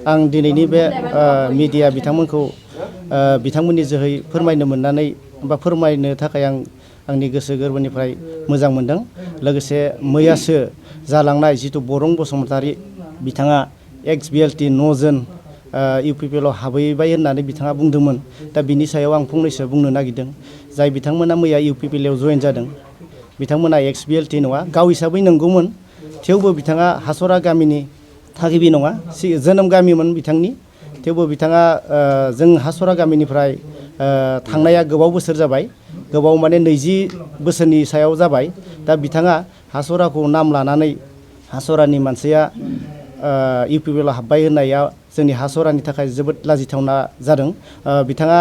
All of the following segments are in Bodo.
आं दिनैनि बे मिडिया बिथांमोनखौ बिथांमोननि जोहै फोरमायनो मोननानै बा फोरमायनो थाखाय आंनि गोसो गोरबोनिफ्राय मोजां मोनदों। लोगोसे मैयासो जालांनाय जिथु बरं बसुमतारी बिथाङा एक्स बिएलटि 9 जन इउपिपिएलआव हाबहैबाय होननानै बिथाङा बुंदोंमोन। दा बिनि सायाव आं फंनैसो बुंनो नागिरदों। जाय बिथांमोना मैया इउपिपिएलआव जयेन जादों बिथांमोना एक्स बिएलटि नङा, गाव हिसाबै नंगौमोन, थेवबो बिथाङा हासरा गामिनि थागिबि नङा, जोनोम गामिमोन बिथांनि। थेवबो बिथाङा जों हासरा गामिनिफ्राय थांनाया गोबाव बोसोर जाबाय, गोबाव माने 20 बोसोरनि सायाव जाबाय। दा बिथाङा हासराखौ नाम लानानै हासरानि मानसिया इउपिपिएलआव हाबबाय होननाया जोंनि हासरानि थाखाय जोबोद लाजिथावना जादों। बिथाङा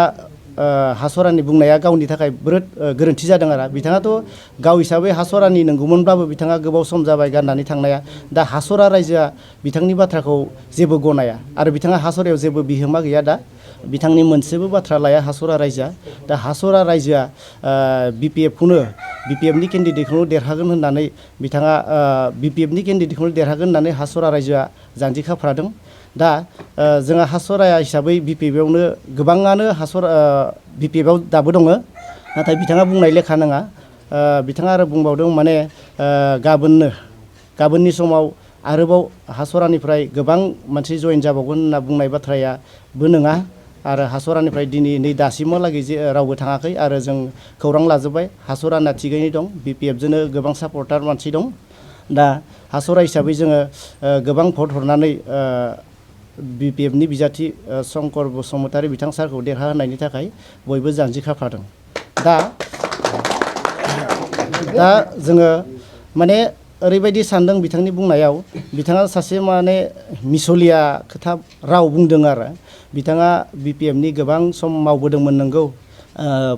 हासरानि बुंनाया गावनि थाखाय बिराद गोरोन्थि जादों आरो। बिथाङाथ' गाव हिसाबै हासरानि नंगौमोनब्लाबो बिथाङा गोबाव सम जाबाय गारनानै थांनाया। दा हासरा रायजोआ बिथांनि बाथ्राखौ जेबो गनाया आरो बिथाङा हासरायाव जेबो बिहोमा गैया। दा बिथांनि मोनसेबो बाथ्रा लाया हासरा रायजोआ। दा हासरा रायजोआ बिपिएफनि केन्डिडेटखौनो देरहागोन होननानै बिथाङा बिपिएफनि केन्डिडेटखौनो देरहागोन होननानै हासरा रायजोआ जानजि खाफ्रादों। दा जोंहा हासराया हिसाबै बिपिएफआवनो गोबाङानो बिपिएफआव दाबो दङ, नाथाय बिथाङा बुंनाय लेखा नङा। बिथाङा आरो बुंबावदों माने गाबोननि समाव आरोबाव हासरानिफ्राय गोबां मानसि जयेन जाबावगोन होनना बुंनाय बाथ्रायाबो नङा। आरो हासरानिफ्राय दिनै दासिमहालागै रावबो थाङाखै आरो जों खौरां लाजोब्बाय। हासराना थिगैनो दं, बिपिएफजोंनो गोबां सापर्टार मानसि दं। दा हासरा हिसाबै जोङो गोबां भट हरनानै बिपिएफनि बिजाथि शंकर बसुमतारी बिथां सारखौ देरहाहोनायनि थाखाय बयबो जानजि खाफ्रादों। दा जोङो माने ओरैबायदि सानदों बिथांनि बुंनायाव, बिथाङा सासे माने मिसलिया खोथा राव बुंदों आरो। बिथाङा बिपिएफनि गोबां सम मावबोदोंमोन नंगौ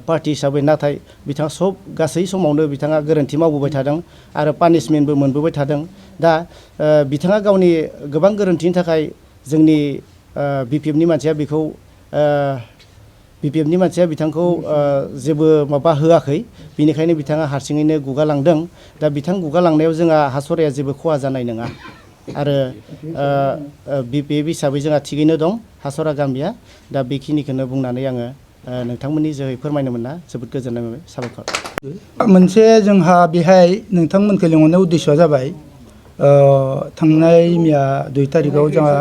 पार्टि हिसाबै, नाथाय बिथाङा गासै समावनो बिथाङा गोरोन्थि मावबोबाय थादों आरो पानिशमेन्टबो मोनबोबाय थादों। दा बिथाङा गावनि गोबां गोरोन्थिनि थाखाय जोंनि बिपिएफनि मानसिया बिथांखौ जेबो माबा होआखै, बिनिखायनो बिथाङा हारसिङैनो गुगालांदों। दा बिथां गुगालांनायाव जोंहा हासराया जेबो खहा जानाय नङा आरो बिपिएफ हिसाबै जोंहा थिगैनो दं हासरा गामिया। दा बेखिनिखौनो बुंनानै आङो नोंथांमोननि जोहै फोरमायनो मोनना जोबोद गोजोननाय मोनबाय। साबायखर। मोनसे जोंहा बेहाय नोंथांमोनखौ लिंहरनाय उद्देश्यआ जाबाय, थांनाय मैया 2 तारिखआव जोंहा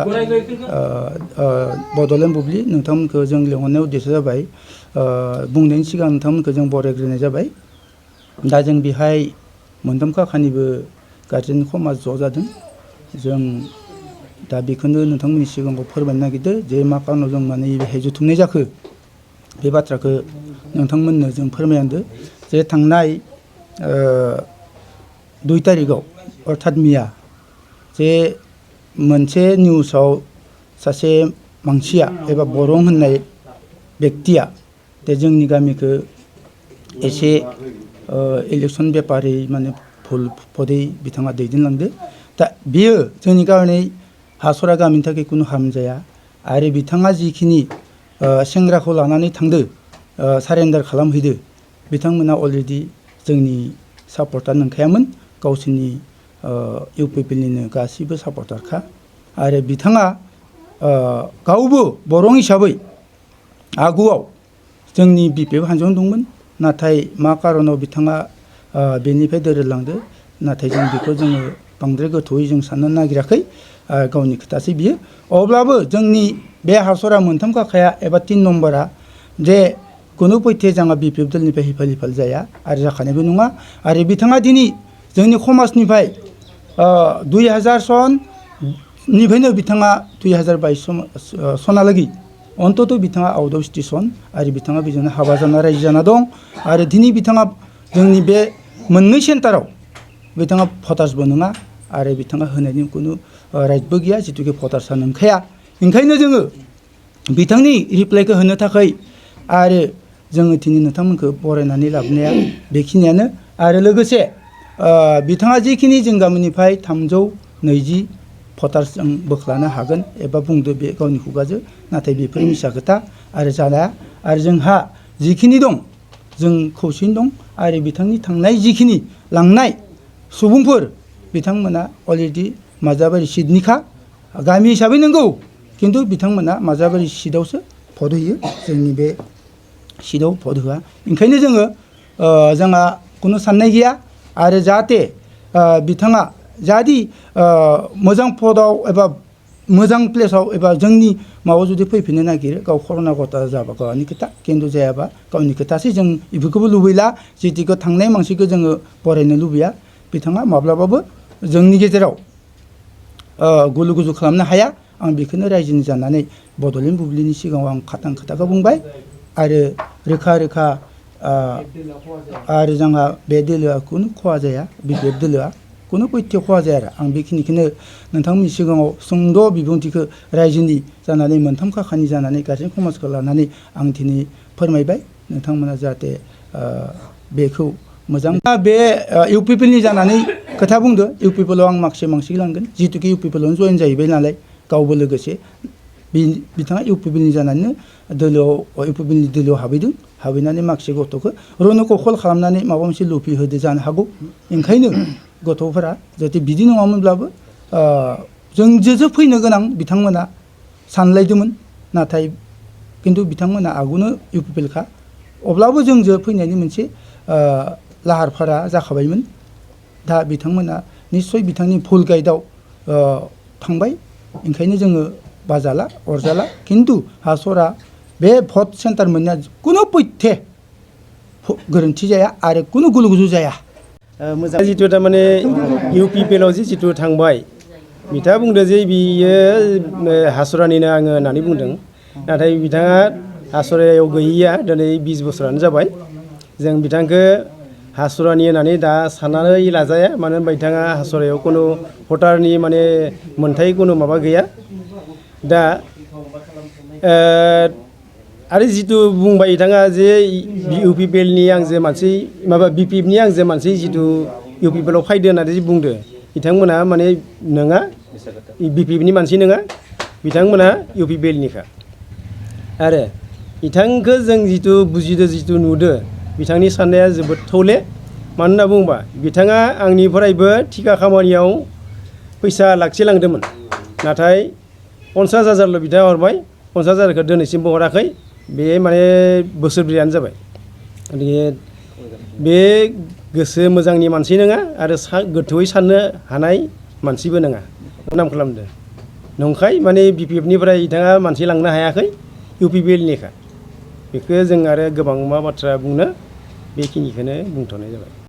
बड'लेण्ड बुब्लि नोंथांमोनखौ जों लिंहरनाय उद्देश्यआ जाबाय बुंनायनि सिगां नोंथांमोनखौ जों बरायग्रोनाय जाबाय। दा जों बेहाय मोनथाम खाखानिबो गारजेन समाज ज' जादों। जों दा बेखौनो नोंथांमोननि सिगाङाव फोरमायनो नागिरदों जे मा खारनाव जों माने बेहाय जथुमनाय जाखो, बे बाथ्राखौ नोंथांमोननो जों फोरमायदों। जे थांनाय 2 तारिखआव अर्थात मैया जे मोनसे निउसाव सासे मानसिया एबा बरं होननाय बेक्तिया जे जोंनि गामिखौ एसे इलेक्सन बेपारै माने भुल पदै बिथाङा दैदेनलांदो। दा बेयो जोंनि कारणे हासरा गामिनि थाखाय खुनु हार्म जाया। आरो बिथाङा जिखिनि सेंग्राखौ लानानै थांदो सारेन्डार खालामहैदो, बिथांमोना अलरेडि जोंनि सापर्टार नंखायामोन, गावसोरनि इउपिपिएलनिनो गासैबो सापर्टारखा। आरो बिथाङा गावबो बरं हिसाबै आगुआव जोंनि बिपिएफ हान्जायावनो दंमोन, नाथाय मा कारनाव बिथाङा बेनिफ्राय दोरोदलांदो, नाथाय जों बेखौ जोङो बांद्राय गोथौयै जों साननो नागिराखै, गावनि खोथासै बियो। अब्लाबो जोंनि बे हासरा मोनथाम खाखाया एबा 3 नम्बरा जे खुनु फैथे जोंहा बिपिएफ दलनिफ्राय हिफाल जाया आरो जाखानायबो नङा। आरो बिथाङा दिनै जोंनि समाजनिफ्राय 2000 सननिफ्रायनो बिथाङा 2022 सनालागै अन्तत बिथाङा आउट अफ स्टेसन आरो बिथाङा बेजोंनो हाबा जाना रायजो जाना दं। आरो दिनै बिथाङा जोंनि बे मोननै सेन्टाराव बिथाङा भटार्सबो नङा आरो बिथाङा होनायनि खुनु राइटबो गैया, जिथुके भटार्सआ नंखाया। ओंखायनो जोङो बिथांनि रिप्लाइखौ होनो थाखाय आरो जोङो दिनै नोंथांमोनखौ बरायनानै लाबोनाया बेखिनियानो। आरो लोगोसे बिथाङा जिखिनि जों गामिनिफ्राय 320 भटार्स जों बोख्लानो हागोन एबा बुंदो बे गावनि खुगाजों, नाथाय बेफोर मिसा खोथा आरो जानाया। आरो जोंहा जिखिनि दं जों खौसेयैनो दं। आरो बिथांनि थांनाय जिखिनि लांनाय सुबुंफोर बिथांमोना अलरेडि माजाबारि सिटनिखा गामि हिसाबै नंगौ, खिन्थु बिथांमोना माजाबारि सिटआवसो भट होयो जोंनि बे सिटआव भट होआ ओंखायनो जोंहा खुनु साननाय गैया आरो जाहाथे बिथाङा जादि मोजां पदआव एबा मोजां प्लेसाव एबा जोंनि माबायाव जुदि फैफिननो नागिरो गाव कर'ना गथा जाबा गावनि खोथा खिन्थु जायाबा गावनि खोथासै जों बेफोरखौबो लुबैला जितिखौ थांनाय मानसिखौ जोङो बरायनो लुबैया बिथाङा माब्लाबाबो जोंनि गेजेराव गुलु गुजु खालामनो हाया आं बेखौनो रायजोनि जानानै बड'लेण्ड बुब्लिनि सिगाङाव आं खाथां खोथाखौ बुंबाय आरो रोखा रोखा आरो जोंहा बे दोलोआ खुनु खहा जाया बिपिएफ दोलोआ खुनु पयथ' खहा जाया आरो आं बेखिनिखौनो नोंथांमोननि सिगाङाव सुंद' बिबुंथिखौ रायजोनि जानानै मोनथाम खाखानि जानानै गार्जेन समाजखौ लानानै आं दिनै फोरमायबाय नोंथांमोना जाहाथे बेखौ मोजां बे इउपिपिएलनि जानानै खोथा बुंदो इउपिपिएलआव आं माखासे लांगोन जिहेतुके इउपिपिएलआवनो जयेन जाहैबाय नालाय गावबो लोगोसे बिथाङा इउपिपिएलनि जानानैनो दोलोआव इउपिपिएलनि दोलोआव हाबैनानै माखासे गथ'खौ रन'खौ कल खालामनानै माबा मोनसे लुफि होदो जानो हागौ ओंखायनो गथ'फोरा जाहाथे बिदि नङामोनब्लाबो जोंजों फैनो गोनां बिथांमोना सानलायदोंमोन नाथाय खिन्थु बिथांमोना आगुनो इउपिपिएलखा अब्लाबो जोंजों फैनायनि मोनसे लाहार फाहारा जाखाबायमोन दा बिथांमोना निस्सय बिथांनि भुल गाइडआव थांबाय ओंखायनो जोङो बाजाला अरजाला खिन्थु हासरा बे भट सेन्टार मोननाया खुनु पयथे गोरोन्थि जाया आरो खुनु गुलु गुजु जाया मोजां जितु थारमाने इउपिपिएलआव जितु थांबाय बिथाङा बुंदों जे बियो हासरानिनो आङो होननानै बुंदों नाथाय बिथाङा हासरायाव गैयैया दिनै 20 बोसोरानो जाबाय जों बिथांखौ हासरानि होननानै दा साननानै लाजाया मानो होनबा बिथाङा हासरायाव खुनु भटारनि माने मोनथाय खुनु माबा गैया दा आरो जितु बुंबाय बिथाङा जे इउपिपिएलनि आंजो मानसि माबा बिपिएफनि आंजो मानसि जितु इउपिपिएलआव फायदो होननानै बुंदो बिथांमोना माने नङा बिपिएफनि मानसि नङा बिथांमोना इउपिपिएलनिखा आरो बिथांखौ जों जितु बुजिदो जितु नुदो बिथांनि साननाया जोबोद थौले मानो होनना बुङोबा बिथाङा आंनिफ्रायबो थिखा खामानियाव फैसा लाखिलांदोंमोन नाथाय 50,000ल' बिथाङा हरबाय 50,000खौ दिनैसिमबो हराखै बे माने बोसोरब्रैयानो जाबाय गतिके बे गोसो मोजांनि मानसि नङा आरो गोथौयै साननो हानाय मानसिबो नङा नाम खालामदों नंखाय माने बिपिएफनिफ्राय बिथाङा मानसि लांनो हायाखै इउपिपिएलनिखा बेखौ जों आरो गोबां मा बाथ्रा बुंनो बेखिनिखौनो बुंथ'नाय जाबाय।